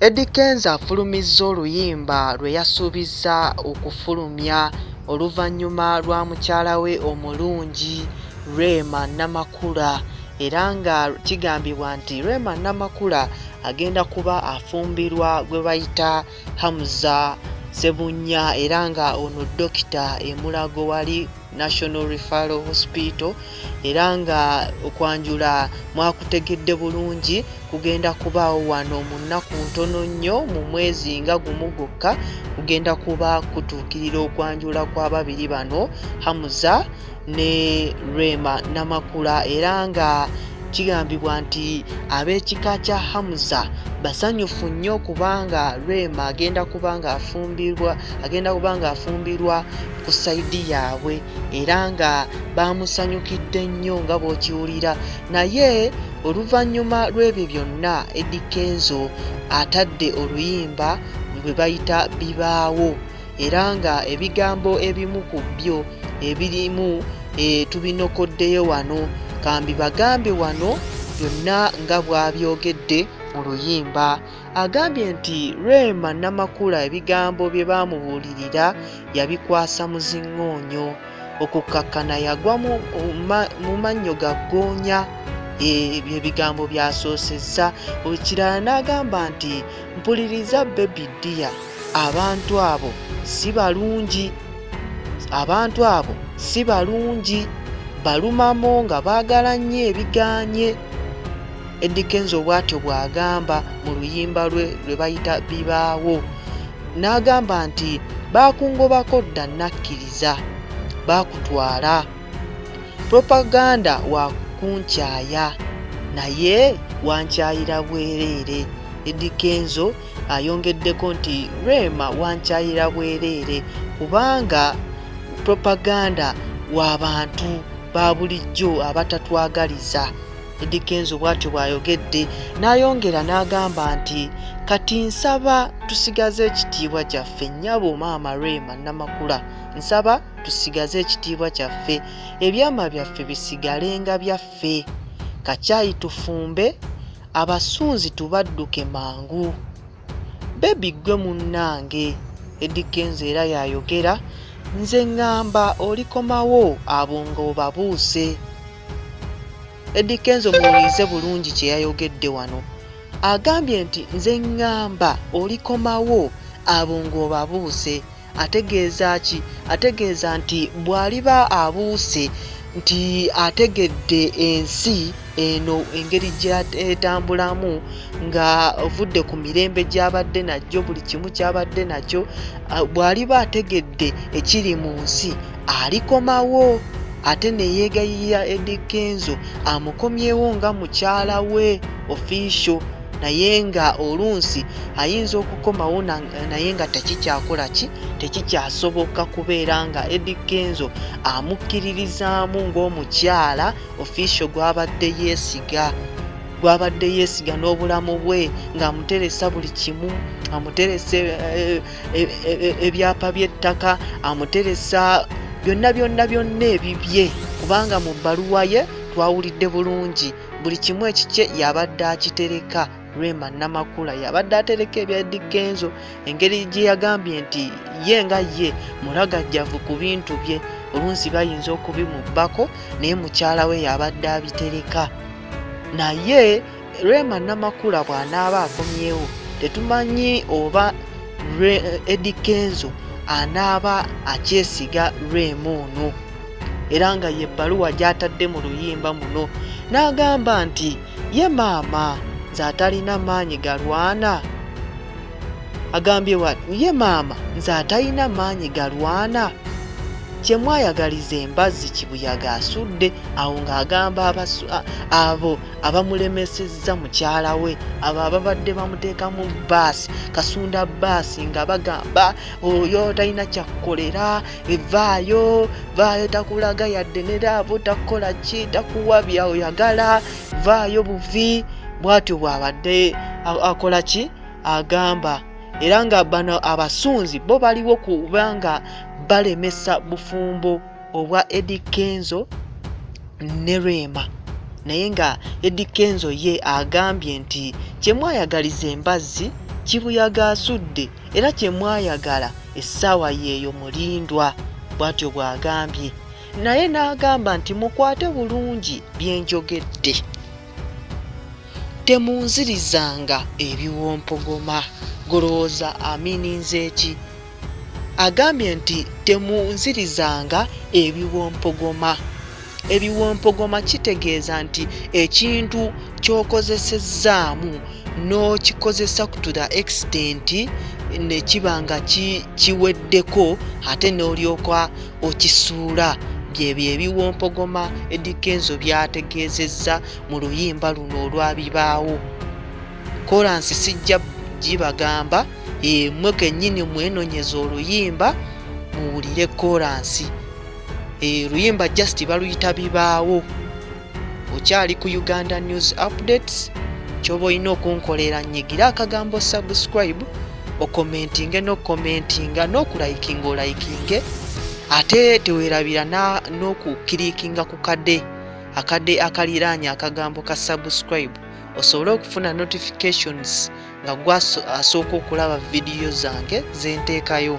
Eddy Kenzo afulumizza oluyimba lwe yasuubizza okufulumya oluvannyuma lwa mukyala we omulungi Rema Namakula era nga kigambibwa nti Rema Namakula agenda kuba afumbirwa gwe bayita Hamza Ssebunya era nga ono dokita e Mulago wali National Referral Hospital era nga okwanjula mwakutegedde bulungi kugenda kubaawo wano mu nnaku ntono nnyo mu mwezi nga gumu gwokka kugenda kuba kutuukirira okwanjula kw'ababiri bano Hamza ne Rema Namakula era nga kigambibwa nti ab'ekika kya Hamza basanyufu nnyo kubanga Rema agenda kuba ng'afumbirwa agenda kuba ng'afumbirwa ku sayidi yaabwe era nga baamusanyukidde nnyo nga bw'okiwulira naye oluvannyuma lw'ebyo byonna Eddy Kenzo atadde oluyimba lwe bayita Bibaawo era nga ebigambo ebimu ku byo ebirimu e, tubinokoddeyo wano kambibagambe wano byonna nga bw'abyogedde mu luyimba. Agambye nti Rema Namakula ebigambo bye baamubuulirira yabikwasa muzingoonyo okukkakkana yagwa mu mannyo ga ggoonya ebyo ebigambo by'asoosezza. Ekirala n'agamba nti mpuliriza baby dear abantu abo si balungi abantu abo si balungi balumamo nga baagala nnyo ebigaanye. Eddy Kenzo bw'atyo bw'agamba mu luyimba lwe lwe bayita Bibaawo n'agamba nti baakungobako dda nakkiriza baakutwala propaganda wa kunkyaya naye wankyayira bwereere. Eddy Kenzo ayongeddeko nti Rema wankyayira bwereere kubanga propaganda w'abantu ba bulijjo abatatwagaliza. Eddy Kenzo bw'atyo bw'ayogedde n'ayongera n'agamba nti kati nsaba tusigaze ekitiibwa kyaffe nnyabo maama Rema Namakula nsaba tusigaze ekitiibwa kyaffe ebyama byaffe bisigale nga byaffe kacaayi tufumbe abasunzi tubadduke mangu Baby ggwe munnange Eddy Kenzo era y'ayogera nze ŋŋamba olikomawo abo ng'obabuuse. Eddy Kenzo muwulirize bulungi kye yayogedde wano. Agambye nti nze ŋŋamba olikomawo abo ng'obabuuse. Ategeeza ki? Ategeeza nti bw'aliba abuuse nti ategedde ensi eno engeri gy'etambulamu nga ovudde ku mirembe gy'abadde nagyo buli kimu ky'abadde nakyo bw'aliba ategedde ekiri mu nsi alikomawo ate ne yeegayirira Eddy Kenzo amukomyewo nga mukyala we official naye nga olunsi ayinza okukomawo naye nga tekikyakola ki tekikyasoboka kubeera nga Eddy Kenzo amukkiririzaamu ng'omukyala official gw'abadde yeesiga gw'abadde yeesiga n'obulamu bwe ng'amuteresa buli kimu amuteresa eh, eh, eh, ebyapa by'ettaka amuteresa byonna byonna byonna ebibye kubanga mu bbaluwa ye twawulidde bulungi buli kimu ekikye yabadde akitereka Rema Namakula yabadde atereka ebya Eddy Kenzo engeri gye yagambye nti ye nga ye mulagajjavu ku bintu bye olunsi bayinza okubimubbako naye mukyala we yabadde abitereka naye Rema Namakula bw'anaaba akomyewo tetumanyi oba Eddy Kenzo anaaba akyesiga Rema ono era nga ye bbaluwa gy'atadde mu luyimba muno n'agamba nti ye maama nze atalina maanyi galwana agambye wa ye maama nze atalina maanyi galwana kye mwayagaliza embazzi kibuyaga asudde awo ng'agamba abo abamulemesezza mukyala we abo ababadde bamuteekamu baasi kasunda baasi nga bagamba oyo talina kyakukolera vaayo vaayo takulaga yadde ne laavu takukola ki takuwa byaoyagala vaayo buvi bwatyo bwabadde akola ki agamba era nga bano abasunzi bo baliwo kubanga balemesa bufumbo obwa Eddy Kenzo ne Rema naye nga Eddy Kenzo ye agambye nti kyemwayagaliza embazzi Kibuyaga asudde era kye mwayagala essaawa yeeyo mulindwa, bw'atyo bw'agambye. Naye n'agamba nti mukwate bulungi bye njogedde. Temunzirizanga ebiwompogoma. Golowooza amiininze ki? Agambye nti temunzirizanga ebiwompogoma. Ebiwompogoma kitegeeza nti ekintu ky'okozesezzaamu n'okikozesa to the extent ne kiba nga kiweddeko ate n'olyoka okisuula byebyo ebiwompogoma Eddy Kenzo by'ategeezezza mu luyimba luno olwa Bibaawo. Kolansi sijja gibagamba, mmwe kennyini mwenonyeze oluyimba muwulire kolansi. Oluyimba just baluyita Bibaawo. Okyali ku Uganda News Updates, kyoba olina okunkolera nnyigira akagambo subscribe, okomentinge n'okukomentinga n'okulayikinga olayikinge, ate teweerabira n'okukirikinga ku kade akade akaliraanye akagambo ka subscribe osobole okufuna notifications nga gwe asooka okulaba vidiyo zange ze nteekayo.